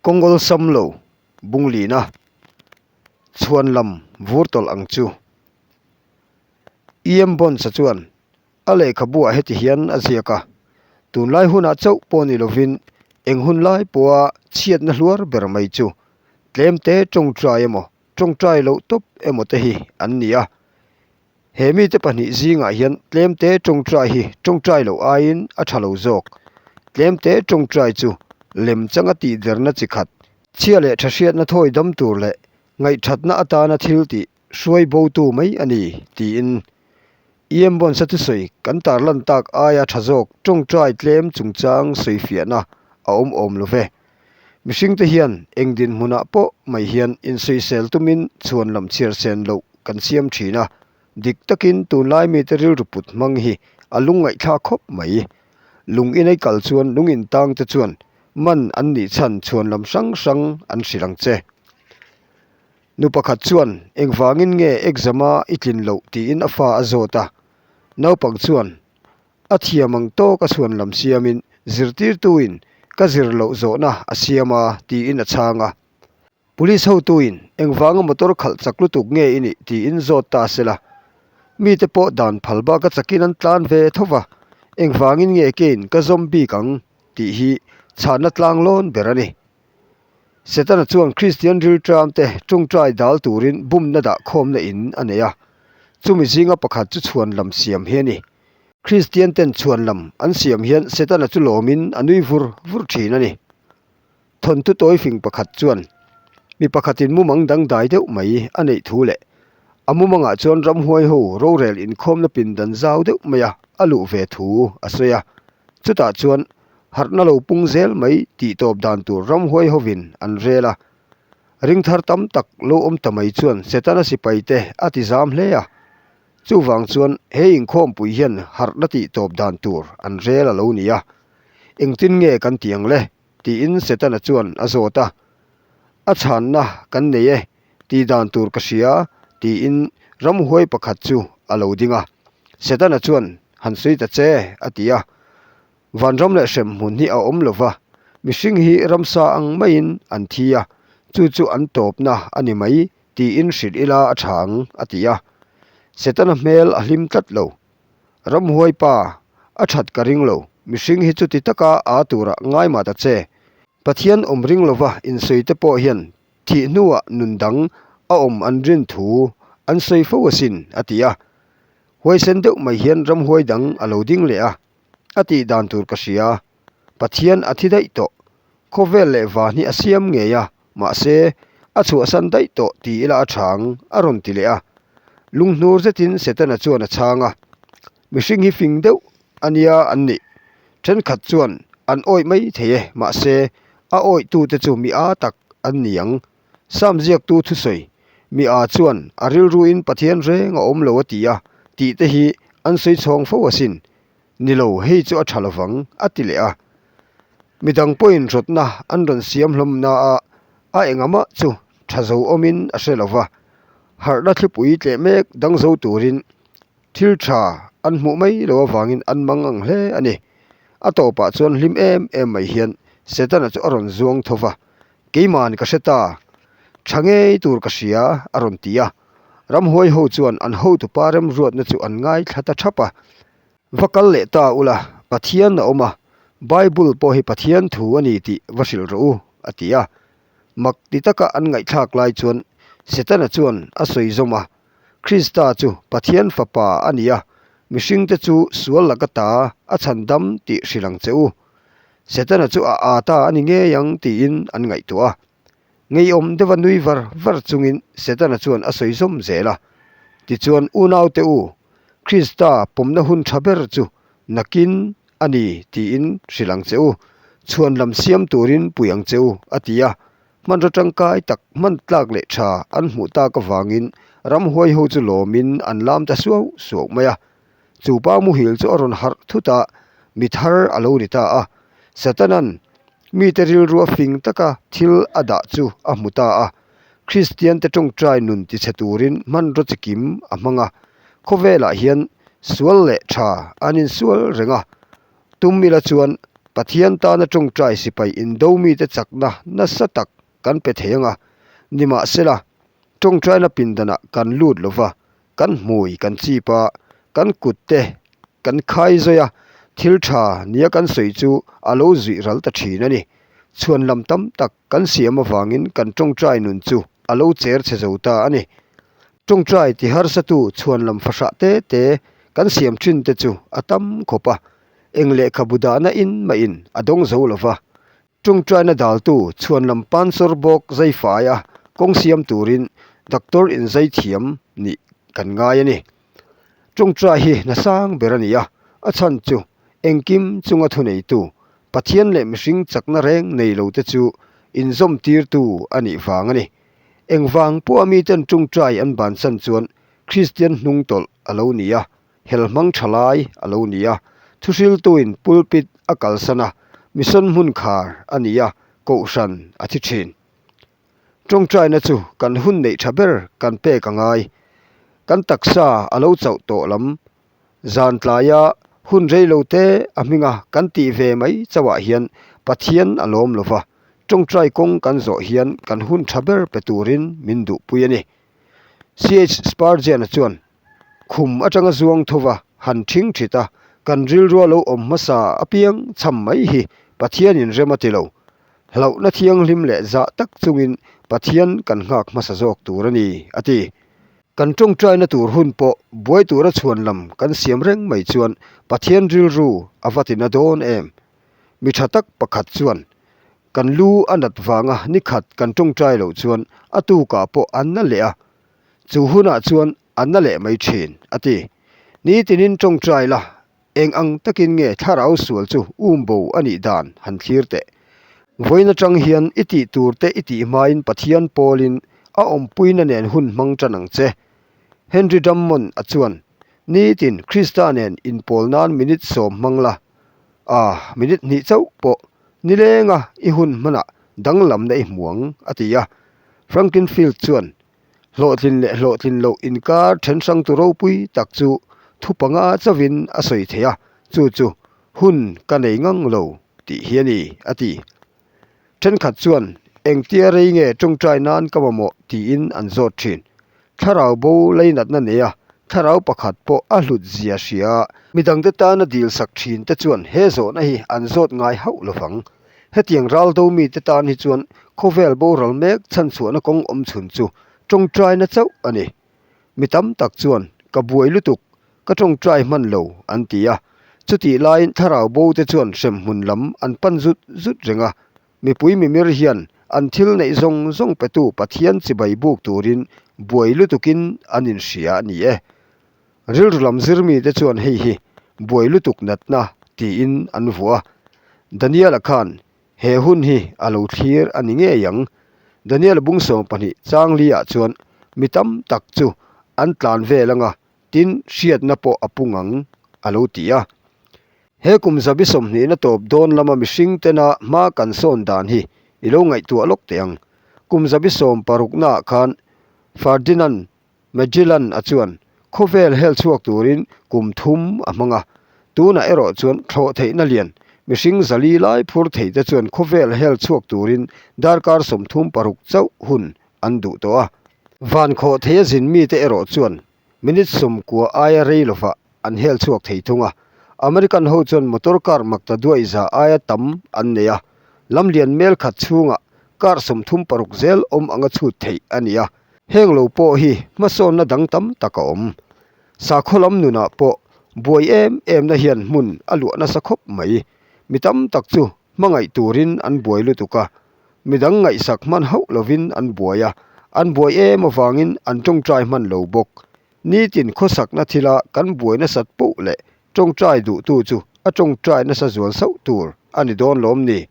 Kawng awlsam lo bung lina chhuan lam vur tawlh ang chu. EM Bonds-a chuan a lehkhabuah heti hian a ziak a, Tunlai hunah chauh pawh ni lovin eng hun lai pawha chhiatna hluar ber mai chu tlemte tawngtai emaw tawngtai loh tawp emaw te hi an ni a. He mite pahnih zingah hian tlemte tawngtai hi tawngtai loh aiin a tha lo zawk. Tlemte tawngtai chu lem changa tihderna chi khat, chhia leh tha hriatna thawi dam tur leh ngaihthatna atana thil tih hruai botu mai a ni, tiin EM Bonsa thusawi kan tarlan tak aia tha zawk tawngtai tlem chungchang sawifiahna a awm awm lo ve. Mihringte hian eng dinhmunah pawh mai hian insawisel tumin chhuan lam chhiar sen loh kan siam thin a, dik takin tunlai mite rilru put hmang hi a lungngaihthlak khawp mai. Lung inei kal chuan lung intang te chuan man an nih chhan chhuan lam hrang hrang an hrilh ang che. Nu pakhat chuan engvangin nge exam a i tlin loh tiin a fa a zawt a, naupang chuan A thiam ang tawk a chhuan lam siamin zirtirtuin ka zir loh zawhna a siam a tiin a chhang a. Police hotuin engvanga motor khalh chak lutuk nge i nih tiin zawt ta sela. Mite pawh dan phal bak a chakin an tlan ve tho va, engvangin nge kein ka zawm bik ang tih hi chhanna tlang lawn ber a ni. Setana chuan Kristian rilṭamte ṭawngṭai dal turin bumna dah khawmna in a nei a, chumi zinga pakhat chu chhuan lam siam hi a ni. Kristian ten chhuan lam an siam hian Setana chu lawmin a nui vur vur thin a ni. Thawnthu tawifing pakhat chuan mi pakhatin mumang dangdai deuh mai a neih thu leh a mumangah chuan ramhuai ho rorel inkhawmna pindan zau deuh maia a luh ve thu a sawi a. Chutah chuan harhna lo pung zel mai tih tawp dan tur ramhuai hovin an rel a. Ringthar tam tak lo awm ta mai chuan Setana sipaite a ti zam hle a. Chuvang chuan he inkhawmpui hian harhna tih tawp dan tur an rel a lo ni a, Engtin nge kan ti ang le? tiin Setana chuan a zawt a. A chhanna kan nei e, tih dan tur ka hria, tiin ramhuai pakhat chu a lo ding a. Setana chuan, Han sawi ta che, a ti a. Vanram leh hremhmun hi a awm lo va, mihring hi ramsa ang maiin an thi a, chu chu an tawpna a ni mai tiin hrilh ila a tha ang, a ti a. Setana hmel a hlim tlat lo. Ramhuai pa, a that ka ring lo, mihring hi chuti taka aa turah ngai mah ta che. Pathian awm ring lova insawi te pawh hian thih hnuah nun dang a awm an rin thu an sawi fo asin, a ti a. Huaisen deuh mai hian ramhuai dang a lo ding leh a. A tih dan tur ka hria. Pathian a thi daih tawh. Khawvel leh van hi a siam ngei a, mahse, a chhuahsan daih tawh ti ila a tha ang, a rawn ti leh a. Lunghnur zetin Setana chuan a chhang a. Mihring hi fing deuh a nia an nih. Thenkhat chuan an awih mai thei e, mahse, a awihtute chu mi aa tak an ni ang. Sam ziaktu thusawi, Mi aa chuan a rilruin Pathian reng a awm lo a ti a, tih te hi an sawi chhawng fo asin. Ni lo, hei chu a tha lovang, a ti leh a. Midang pawhin rawtna an rawn siam hlawm na a, a engamah chu tha zo awmin a hre lo va. Harhna thlipui tleh mek dang zo turin thil tha an hmuh mai lo avangin an mang ang hle a ni. A tawpah chuan hlim em em mai hian Setana chu a rawn zuang tho va, Keima'n ka hre ta, tha ngei tur ka hria, a rawn ti a. Ramhuai ho chuan an hotupa remruatna chu an ngaithla ta thap a. Va kal leh ta ula, Pathian a awm a, Bible pawh hi Pathian thu a ni tih va hrilh rawh u, a ti a. Mak ti taka an ngaihthlak lai chuan Setana chuan a sawi zawm a, Krista chu Pathian fapa a ni a, mihringte chu sual laka ta a chhandam tih hrilh ang che u. Setana chu a aa ta a ni ngei ang tiin an ngaihtuah a. Ngeiawm deuha nui var var chungin Setana chuan a sawi zawm zel a. Tichuan, Unaute u, Krista pawmna hun tha ber chu nakin a ni tiin hrilh ang che u, chhuan lam siam turin pui ang che u, a ti a. Hmanraw tangkai tak hman tlak leh tha an hmuh tak avangin ramhuai ho chu lawmin an lam ta suau suau mai a. Chu pa muhil chu a rawn harh thut a, mi thar a lo ni ta a. Satanan mite rilrua fing taka thil a dah chu a hmu ta a. Kristiante tawngtai nun tichhe turin hmanraw chikim a hmang a. Khawvelah hian sual leh tha an insual reng a. Tum ila chuan. Pathian tana tawngtai sipai indo mite chakna nasa tak kan pe thei ang a, nimahsela, tawngtaina pindanah kan lut lo va, kan hmui kan chip a, kan kut te kan khai zawi a, thil tha nia kan sawi chu a lo zuih ral ta thin a ni. Chhuan lam tam tak kan siam avangin kan tawngtai nun chu a lo cher chhe zo ta a ni. Tawngtai ti harsatu chhuan lam fahrah te te kan siam thin te chu a tam khawp a, eng lehkhabu dahna in mah in a dawng zo lo va, Tawngtaina daltu chhuan lam pansawr bawk zai fai a kawng siam turin doctor in zai thiam nih kan ngai a ni. Tawngtai hi hna sang ber a ni a, a chhan chu engkim chunga thuneitu, Pathian leh mihring chakna reng nei lo te chu inzawm tirtu a nih vang a ni. Engvang pawha miten tawngtai an bansan chuan Kristian hnungtawlh a lo ni a, Hel hmang tha lai a lo ni a, thuhriltuin pulpit a kalsan a, mission hmun khar a ni a, kohhran a thi thin. Tawngtaina chu kan hun neih tha ber kan pek a ngai. Kan taksa a lo chauh tawh lam zan tlaia hun rei lo te a hminga kan tih ve mai chauhah hian Pathian a lawm lo va, tawngtai kawng kan zawh hian kan hun tha ber pe turin min duhpui a ni. CH Spurgeon-a chuan Khum atanga zuang tho va han ṭhing ṭhit a, kan rilrua lo awm hmasa apiang chham mai hi Pathianin rem a ti lo. Hlauhna thianghlim leh zah tak chungin Pathian kan nghak hmasa zawk tur a ni, a ti. Kan ṭawngṭaina tur hun pawh buai tura chhuan lam kan siam reng mai chuan Pathian rilru a va tina dawn em? Mi ṭha tak pakhat chuan kan lu a nat vanga nikhat kan ṭawngṭai loh chuan a tukah pawh an na leh a, Chu hunah chuan a na leh mai thin, a ti. Nitinin tawngtai la, eng ang takin nge thlarau sual chu um bo a nih dan han thlir teh. Vawiin atang hian i tih tur te i tih hmain Pathian pawlin a awmpuina nen hun hmang tan ang che. Henry Drummond a chuan, Nitin Krista nen inpawl nan minute sawm hmang la, ah, minute hnih chauh pawh nilenga i hun hmanah danglamna i hmu ang, a ti a. Franklin Field chuan, Hlawhtlin leh hlawhtlin loh inkar then hrang tu ropui tak chu thu panga chauhin a sawi thei a, chu chu hun ka nei ngang lo tih hi a ni, a ti. Thenkhat chuan, Engtia rei nge tawngtai nan ka mamawh tiin an zawt thin. Thlarau bo leinatna nei a, thlarau pakhat pawh a hlut zia hria a, midangte tana dilsak thin te chuan he zawhna hi an zawt ngai hauh lovang. Hetiang raldo mite tan hi chuan khawvel boral mek chhanchhuahna kawng awm chhun chu tawngtaina chauh a ni. Mi tam tak chuan, Ka buai lutuk, ka tawngtai hman lo, an ti a. Chutih laiin thlarau bo te chuan hremhmun lam an pan zut zut reng a. Mipui mimir hian an thil neih zawng zawng petu Pathian chibai buk turin buai lutukin an inhria a ni e. Rilru lam zirmite chuan hei hi buai lutuk natna tiin an vuah a. Daniel-a khan he hun hi a lo thlir a ni ngei ang. Daniel-a bung 12 changli-ah chuan mi tam tak chu an tlan vel anga tin hriatna pawh a pung ang a lo ti a. He kum zabi sawmhnihna tawp dawn lama mihring tena hma kan sawn dan hi i lo ngaihtuah lawk teh ang. Kum zabi sawm paruknaah khan Ferdinand Magellan a chuan khawvel hel chhuak turin kum thum a hmang a, tunah erawh chuan thlawh theihna lian mihring zali lai phur thei te chuan khawvel hel chhuak turin darkar 36 chauh hun an duh tawh a. Van khawh theia zin mite erawh chuan minute 90 aia rei lovah an hel chhuak thei thung a. American ho chuan motor car makta duai za aia tam an nei a, lamlian mel khat chhungah car 36 zel awm anga chhut theih a ni a. Heng lo pawh hi hmasawnna dang tam tak a awm. Sakhaw lam nunah pawh buai em emna hian hmun a luah nasa khawp mai. Mi tam tak chu hmangaih turin an buai lutuk a, midang ngaihsak hman hauh lovin an buai a, an buai em avangin an tawngtai hman lo bawk. Nitin khawsakna thila kan buai nasat poh leh tawngtai duhtu chu a tawngtai nasa zual sauh tur a ni dawn lawm ni?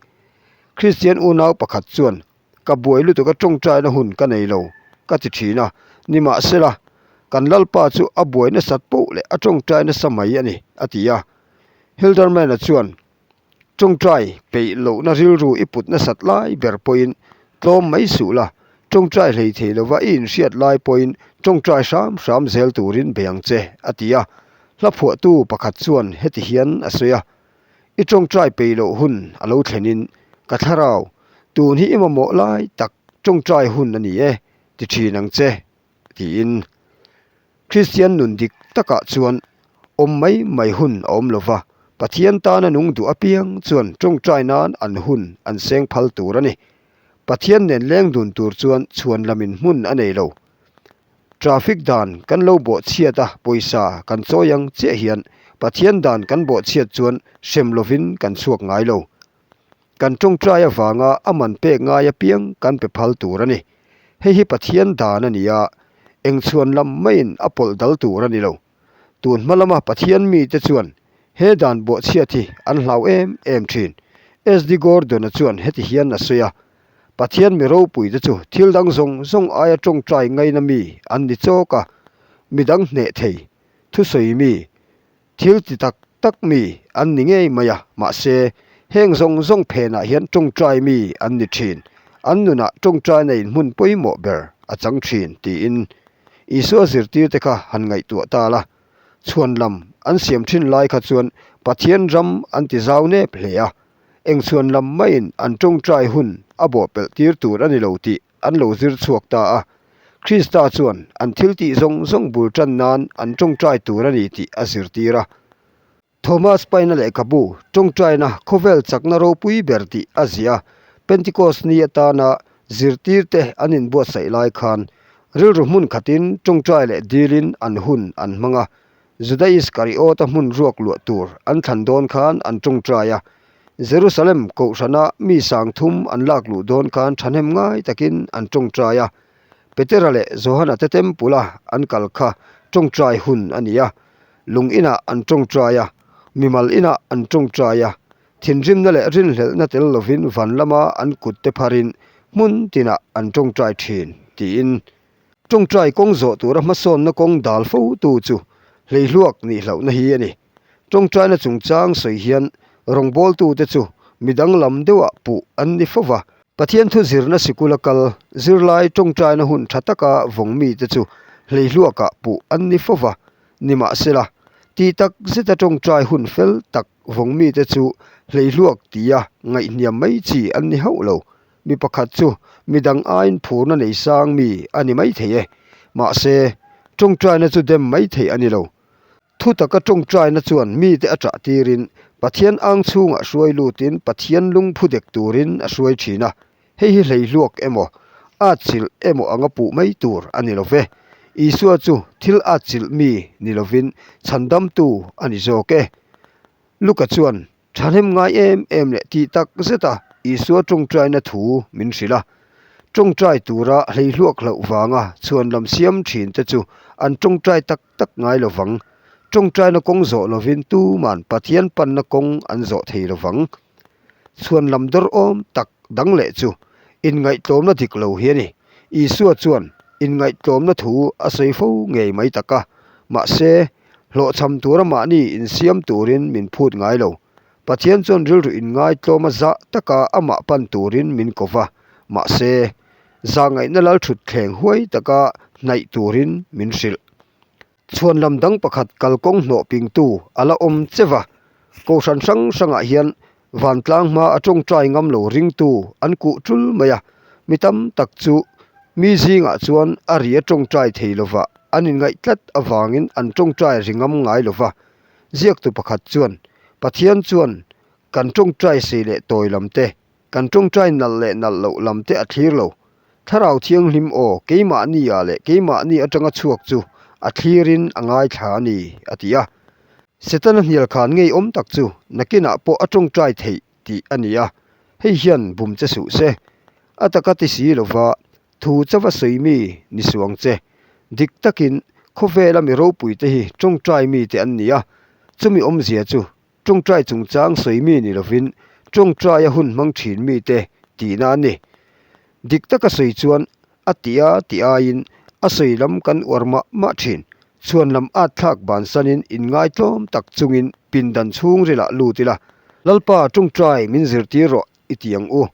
Kristian unau pakhat chuan Ka buai lutuk a tawngtaina hun ka nei lo, ka ti thin a. Nimahsela, kan Lalpa chu a buai nasat poh leh a tawngtai nasa mai a ni, a ti a. Hilderman-a chuan, Tawngtai peih lohna rilru i put nasat lai ber pawhin tlawm mai suh la, tawngtai hlei thei lova i inhriat lai pawhin tawngtai hram hram zel turin bei ang che, a ti a. Hla phuahtu pakhat chuan heti hian a sawi a. I ṭawngṭai peih loh hun a lo thlenin, Ka thlarau, tun hi i mamawh lai tak ṭawngṭai hun a ni e, ti ṭhin ang che, tiin. Kristian nun dik takah chuan awm mai mai hun a awm lo va, Pathian tana nung duh apiang chuan ṭawngṭai nan an hun an seng phal tur a ni. Pathian nen leng dun tur chuan chhuan lamin hmun a nei lo. Traffic dan kan lo bawhchhiat a pawisa kan chawi ang chiah hian Pathian dan kan bawhchhiat chuan hrem lovin kan chhuak ngai lo. Kan tawngtai avanga a man pek ngai apiang kan pe phal tur a ni. Hei hi Pathian dan a ni a, eng chhuan lam maiin a pawlh dal tur a ni lo. Tun hma lama Pathian mite chuan he dan bawhchhiat hi an hlau em em thin. SD Gordon-a chuan heti hian a sawi a, Pathian mi ropuite chu thil dang zawng zawng aia tawngtai ngaina mi an ni chawk a, midang hneh thei, thusawi mi, Thil ti tak tak mi an ni ngei mai a, mahse, heng zawng zawng phenah hian tawngtai mi an ni thin. An nunah tawngtaina in hmun pawimawh ber a chang thin, tiin Isua zirtirte kha han ngaihtuah ta la. Chhuan lam an siam thin lai kha chuan Pathian ram an ti zau nep hle a, eng chhuan lam maiin an tawngtai hun a bawhpelh tir tur a ni lo tih an lo zir chhuak ta a. Krista chuan an thil tih zawng zawng bul tan nan an tawngtai tur a ni tih a zirtir a. Thomas Paine lehkhabu tawngtaina khawvel chakna ropui ber tih a ziah a. Pentecost ni atana zirtirte an inbuatsaih lai khan rilru hmun khatin tawngtai leh dilin an hun an hmang a. Juda Iskariota hmun ruak luah tur an thlan dawn khan an tawngtai a. Jerusalem kohhrana mi sangthum an lak luh dawn khan thahnem ngai takin an tawngtai a. Petera leh Johana te temple-a an kal kha tawngtai hun a ni a. Lung inah an tawngtai a, mimal inah an tawngtai a. Thinrimna leh rinhlelhna tel lovin van lama an kutte pharin hmun tinah an tawngtai thin, tiin Tawngtai kawng zawh tura hmasawnna kawng dal fotu chu hleihluak nih hlauhna hi a ni. Tawngtaina chungchang sawi hian rawngbawltute chu mi danglam deuhah puh an ni fo va. Pathian thu zirna sikula kal zirlai tawngtaina hun tha taka vawng mite chu hleihluakah puh an ni fo va. Nimahsela, tih tak zeta tawngtai hun fel tak vawng mite chu hleihluak tia ngaihhniam mai chi an ni hauh lo. Mi pakhat chu mi dang aiin phurna nei sang mi a ni maithei e. Mahse, tawngtaina chu dem maithei a ni lo. Thu taka tawngtaina chuan mite a chah tirin Pathian ang chhungah hruai lutin Pathian lungphu dek turin a hruai thin a. Hei hi hleihluak emaw, atchilh emaw anga puh mai tur a ni lo ve. Isua chu thil atchilh mi ni lovin chhandamtu a ni zawk e. Luka chuan Thahnem ngai em em leh tih tak zeta Isua tawngtaina thu min hrilh a. Tawngtai tura hleihluak hlauh vanga chhuan lam siam thin te chu an tawngtai tak tak ngai lo vang. Tawngtaina kawng zawh lovin tuman Pathian panna kawng an zawh thei lo vang. Chhuan lam dawrhawm tak dang leh chu inngaihtlawmna dik lo hi a ni. Isua chuan inngaihtlawmna thu a sawi fo ngei mai tak a. Mahse, Hlawhchham tura mahni insiam turin min phut ngai lo. Pathian chuan rilru inngaitlawma zah taka amah pan turin min ko va, mahse, zahngaihna lalthutthleng huai taka hnaih turin min hrilh. Chhuan lam dang pakhat kalkawng hnawh pingtu a la awm che va, kohhran hrang hrangah hian Vantlang hma a tawngtai ngam lo ringtu an kuh tul mai a, mi tam tak chu mi zingah chuan a ri a tawngtai thei lova an inngaih tlat avangin an tawngtai ri ngam ngai lova. Ziaktu pakhat chuan, Pathian chuan kan tawngtai sei leh tawi lam te, kan tawngtai nalh leh nalh loh lam te a thlir lo. Thlarau Thianghlim aw keimahni ah leh keimahni atanga chhuak chu a thlirin a ngaithla a ni, a ti a. Setana hnial khan ngeiawm tak chu nakinah pawh a tawngtai theih tih a ni a, hei hian bum che suh se. A taka ti si lova thu chauva sawi mi ni suang che. Dik takin khawvela mi ropuite hi tawngtai mite an ni a, chumi awmzia chu tawngtai chungchang sawi mi ni lovin tawngtaia hun hmang thin mite tihna a ni. Dik taka sawi chuan A ti a ti aiin a sawi lam kan uar mah mah thin. Chhuan lam at thlak bansanin inngaitlawm tak chungin pindan chhungrilah lut ila, Lalpa tawngtai min zirtir rawh i ti ang u.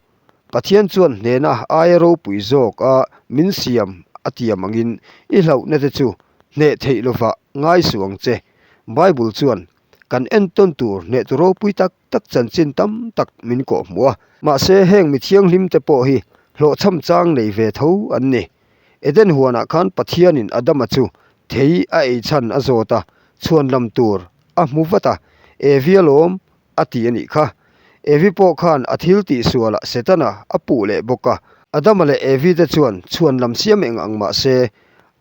Pathian chuan hnena aia ropui zawk a min siam a tiam angin i hlauhna te chu hneh theih lovah ngai suh ang che. Bible chuan. Kan entawn tur hnehtu ropui tak tak chanchin tam tak min kawh hmuh a. Mahse heng mi thianghlim te pawh hi hlawhchham chang nei ve tho an ni. Eden huanah khan Pathianin Adama chu thei a ei chhan a zawt a, chhuan lam tur a hmu vat a, Evi alawm a ti a nih kha. Evi pawh khan a thil tih sualah Setana a puh leh bawk a. Adama leh Evi te chuan chhuan lam siam eng ang mah se,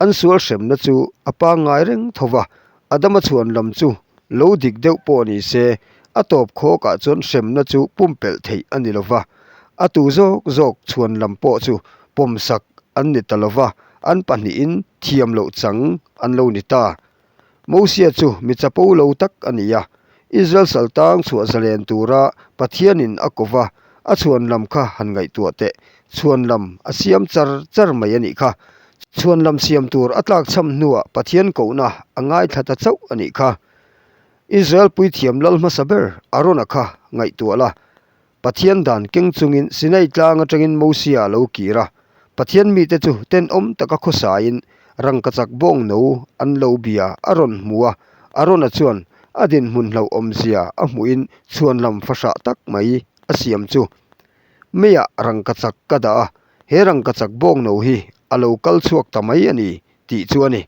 an sual hremna chu a pangngai reng tho va, Adama chhuan lam chu lo dik deuh pawh ni se, a tawp khawkah chuan hremna chu pumpelh theih a ni lo va. A tu zawk zawk chhuan lam pawh chu pawmsak an ni ta lo va, an pahnihin thiam loh chang an lo ni ta. Mosia chu mi chapo lo tak a ni a, Israel saltang chhuah zalen tura Pathianin a ko va, a chhuan lam kha han ngaihtuah teh. Chhuan lam a siam char char mai a nih kha. Chhuan lam siam tur a tlak chham hnuah Pathian kohna a ngaithla ta chauh a nih kha. Israel puithiam lal hmasa ber Arona kha ngaihtuah la. Pathian dan keng chungin Sinai tlang atangin Mosia a lo kir a. Pathian mite chu tenawm taka khawsaiin rangkachak bawng no an lo bia a rawn hmu a. Arona chuan a dinhmun hlauhawmzia a hmuhin chhuan lam fahrah tak mai a siam chu meiah rangkachak ka dah a, he rangkachak bawng no hi a lo kal chhuak ta mai a ni tih chu a ni.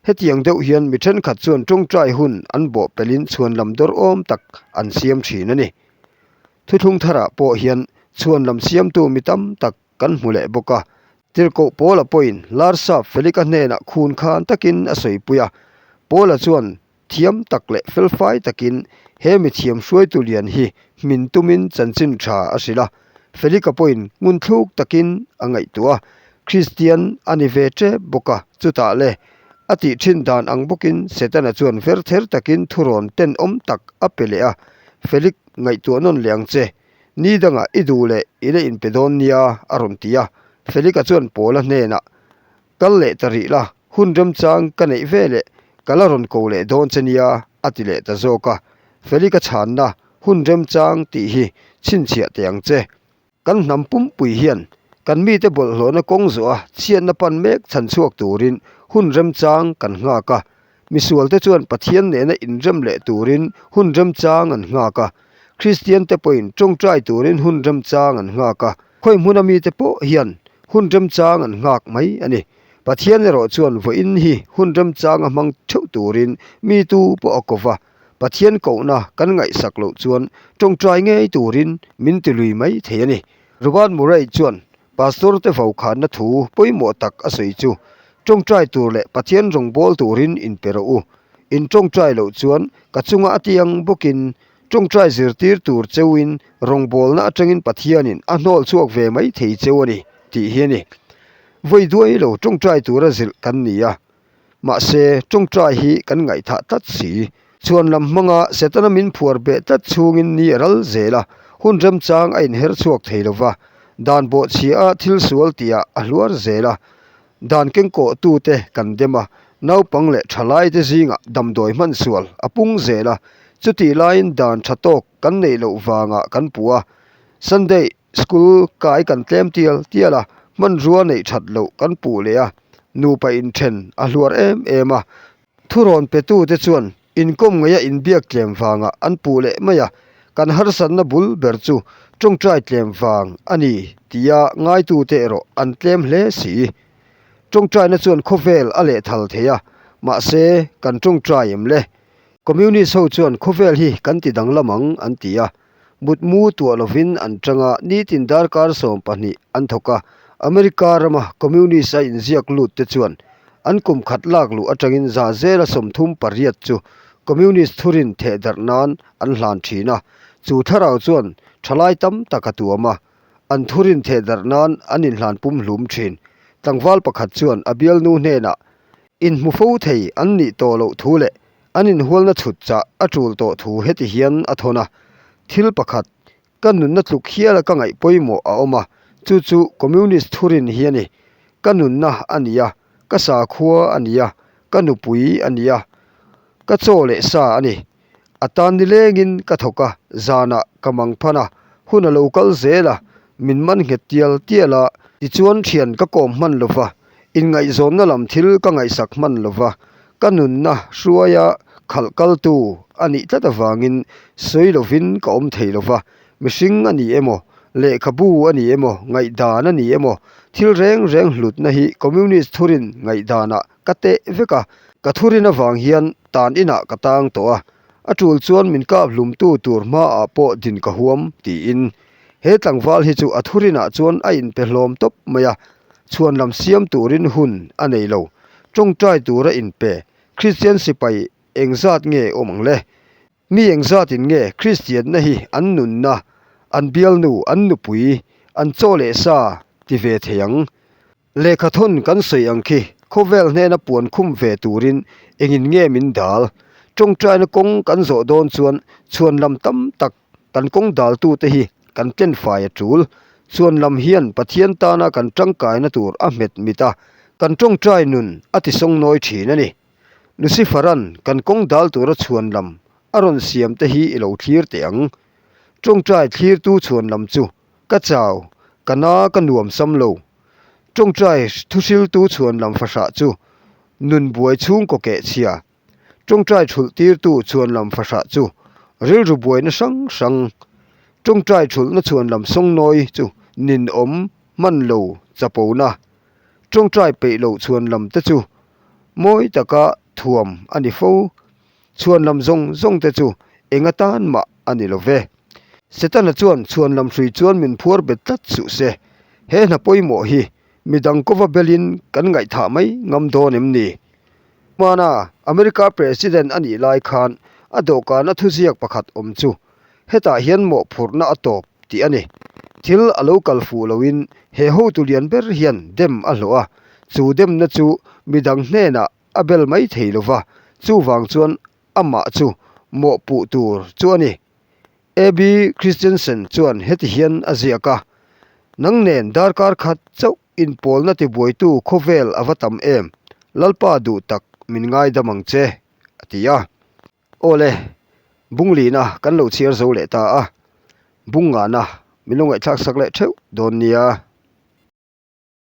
Hetiang deuh hian mi thenkhat chuan tawngtai hun an bawhpelhin chhuan lam dawrhawm tak an siam thin a ni. Thuthlung tharah pawh hian chhuan lam siamtu mi tam tak kan hmu leh bawk a. Tirhkoh Paula pawhin Larsap Felika hnenah khun khan takin a sawipui a. Paula chuan thiam tak leh felfai takin he mi thiam hruaitu lian hi hmin tumin chanchin tha a hrilh a. Felika pawhin ngunthluk takin a ngaihtuah a, Kristian a ni ve tep bawk a, chutah le a tih thin dan ang bawkin Setana chuan verther takin thurawn tenawm tak a pe leh a, Felik ngaihtuah nawn leh ang che, ni dangah i duh leh i la inpe dawn nia a rawn ti a. Felika chuan Paula hnenah, Kal leh ta rih la, hun remchang ka neih ve leh ka la rawn ko leh dawn che nia a ti leh ta zawk a. Felika chhanna, Hun remchang tih hi chhinchhiah teh ang che. Kan hnam pumpui hian kan mite bawlhhlawhna kawng zawha chhiatna pan mek chhan chhuak turin hun remchang kan nghak a. Misualte chuan Pathian nena inrem leh turin hun remchang an nghak a. Kristiante pawhin tawngtai turin hun remchang an nghak a. Khawi hmuna mite pawh hian hun remchang an nghak mai a ni. Pathian erawh chuan vawiin hi hun remchang a hmang theuh turin mi tu pawh a ko va. Pathian kohna kan ngaihsak loh chuan tawngtai ngei turin min ti lui mai thei a ni. Robert Murray chuan Pastor te vokhanna thu pawimawh tak a sawi chu, Tawngtai tur leh Pathian rawngbâwl turin inpe rawh u. In tawngtai loh chuan ka chunga a tiang bawkin tawngtai zirtir tur cheuin rawngbâwlna atangin Pathianin a hnawl chhuak ve mai thei cheu a ni, tih hi a ni. Vawi duai lo tawngtai tura zilh kan ni a. Mahse, tawngtai hi kan ngaihthah tlat si. Chhuan lam hmanga Setana min phuar beh tlat chhungin ni a ral zel a, hun remchang a inher chhuak thei lo va. Dan bawhchhia a thil sual tihah a hluar zel a. Dan kengkawhtute kan dem a, naupang leh thalaite zingah damdawi hman sual a pung zel a. Chutih laiin dan tha tawk kan neih loh vangah kan puh a. Sunday School kai kan tlem tial tial a, hmanrua neih that loh kan puh leh a, nupa inthen a hluar em em a. Thurawn petute chuan inkawm ngeia inbiak tlem vangah an puh leh mai a, kan harsatna bul ber chu tawngtai tlem vang a ni tia ngaitute erawh an tlem hle si. Tawngtaina chuan khawvel a lehthal thei a, mahse kan tawngtai em le? Communist ho chuan khawvel hi kan ti danglam ang an ti a. Mutmu tuah lovin an tang a, nitin darkar 12 an thawk a. America rama Communist a inziak lut te chuan an kum khat lak luh atangin za zela 38 chu Communist thurin thehdarh nan an hlan thin a. Chu thlarau chuan thalai tam tak a tuam a, an thurin thehdarh nan an inhlan pumhlum thin. Tlangval pakhat chuan a bialnu hnenah inhmu fo thei an nih tawh loh thu leh An inhualna chhut chah a tul tawh thu heti hian a thawn a, Thil pakhat, ka nunna tluk hiala ka ngaih pawimawh a awm a, chu chu Communist thurin hi a ni. Ka nunna a ni a, ka sakhua a ni a, ka nupui a ni a, ka chaw leh sa a ni. A tan nilengin ka thawk a, zanah ka mang phan a, hun a lo kal zel a, min man nghet tial tial a, tichuan thian ka kawm hman lo va, inngaihzawnna lam thil ka ngaihsak hman lo va, Ka nunna hruaia khalh kaltu a nih tlat avangin sawi lovin ka awm thei lo va, mihring a ni emaw, lehkhabu a ni emaw, ngaihdan a ni emaw, thil reng reng hlutna hi Communist thurin ngaihdanah ka teh vek a, ka thurin avang hian tan inah ka tang tawh a, a tul chuan min kap hlumtu tur hmaah pawh din ka huam, tiin. He tlangval hi chu a thurinah chuan a inpe hlawm tawp mai a, chhuan lam siam turin hun a nei lo. Tawngtai tura inpe Kristian sipai engzat nge awm ang le? Mi engzatin nge Kristianna hi an nunna, an bialnu, an nupui, an chaw leh sa ti ve thei ang? Lehkha thawn kan sawi ang khi khawvel hnena puan khum ve turin engin nge min dal? Tawngtaina kawng kan zawh dawn chuan chhuan lam tam tak kan kawng daltute hi kan tlenfai a tul. Chhuan lam hian Pathian tana kan tangkaina tur a hmet mit a, kan tawngtai nun a tisawngnawi thin a ni. Lucifer-a'n kan kawng dal tura chhuan lam a rawn siam te hi i lo thlir teh ang. Tawngtai thlirtu chhuan lam chu Ka chau, ka na ka nuam sam lo. Tawngtai thuhriltu chhuan lam fahrah chu nun buai chhungkaw keh chhia. Tawngtai thulh tirtu chhuan lam fahrah chu rilru buaina hrang hrang. Tawngtai thulhna chhuan lam sawngnawi chu ninawm hman lo chapona. Tawngtai peih loh chhuan lam te chu mawi taka thuam a ni fo. Chhuan lam zawng zawng te chu eng atan mah a ni lo ve. Setana chuan chhuan lam hrui chuan min phuar bet tlat suh se. He hna pawimawh hi midang kova belin kan ngaihthah mai ngam dawn em ni? Hmana America President a nih lai khan a dawhkana thuziak pakhat awm chu hetah hian mawhphurhna a tawp tih a ni. Thil a lo kal fuh loin he hotu lian ber hian dem a hlawh a, chu demna chu midang hnenah a bel mai thei lo va, chuvang chuan amah chu mawhpuh tur chu a ni. AB Christensen chuan heti hian a ziak a, Nang nen darkar khat chauh inpawlna tibuaitu khawvel a va tam em, Lalpa duh tak min ngaidam ang che, a ti a. Aw le, Bunglina kan lo chhiar zo leh ta a, Bungngana min lo ngaihthlak sak leh theuh dawn nia.